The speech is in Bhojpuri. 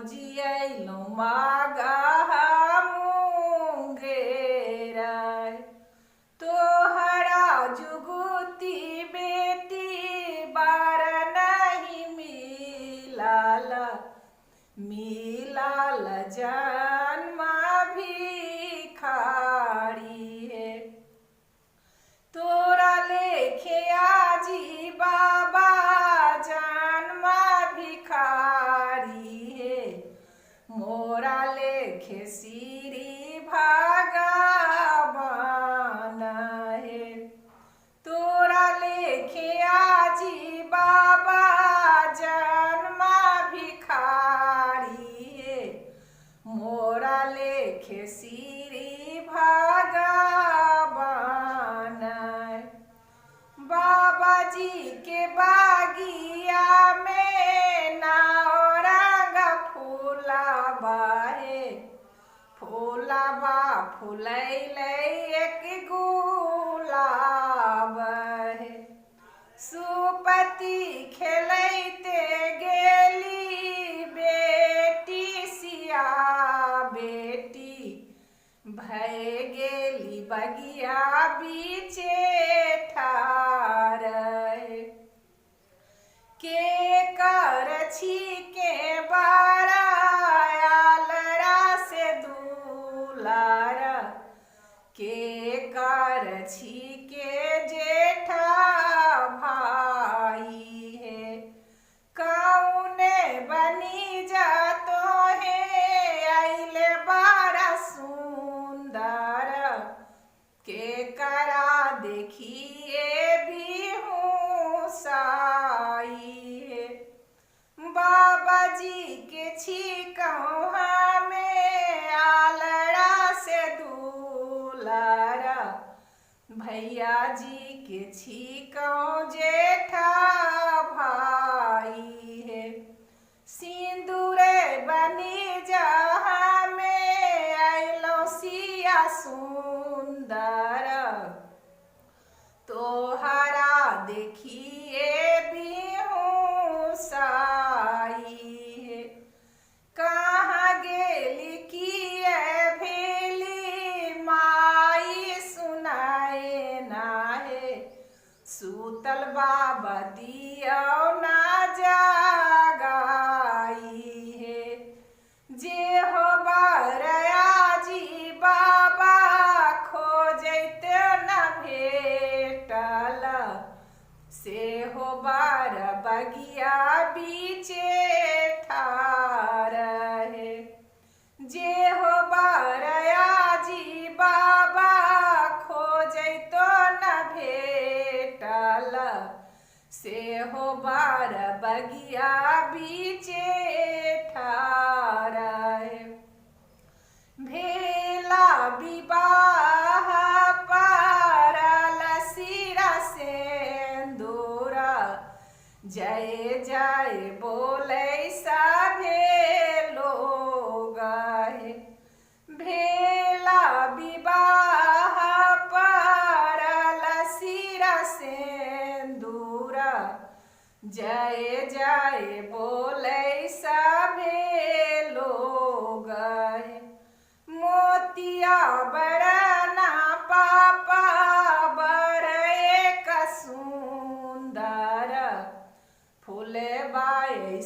खोजी अइलौं मागह मुंगेर। तोहरा जुगुती बेटी बार नहीं मिलल, मिलल जन्मा भिखारी हे। तोरा लेखे आजी बाबा जन्मा भिखारी हे, मोरा लेखे श्री भगवान हे। तोरा लेखे आजी बाबा जन्मा भिखारी हे, मोरा लेखे श्री भगवान। बाबा जी के बागिया में नारंग फूलाबा हे, फूलाबा फुलैले एक गुलाब हे। सुपति खेलैते गेली बेटी सिया बेटी, भय गेली बगिया बीचे ठार। के कर छी के बारायालरा से दुलार, के कर छी के जेठा भाई हे। कौने बनी जातो हे अइले बड़ा सुंदर, के करा देखिए बिहुसाई हे। बाबा जी के छिकौहा में आलड़ा से दुलारा, भैया जी के छिकौ जेठा भाई हे। सिंदूरे बनी जहाँ में अइलौ सिया सुंदर, तोहरा देखिए बिहुसाई हे। कहाँ गेली किए भेली माई सुनाए नाहे, सुतल बाबा दियौ ना जगाई हे। जे हो बरयाजी बाबा खोजैते न भेटल, से हो बार बगिया बीचे ठार हे। जे हो बरयाजी बाबा खोजैतो न भेटल, से हो बार बगिया बीचे ठार हे। भेला विवाह पारल सिरा सेंदूरा, जय जय बोलै सभे लोग हे। भेला विवाह पारल सिरा सेंदूरा, जय जय बोलै सभे लोग हे। मोतिया बरसै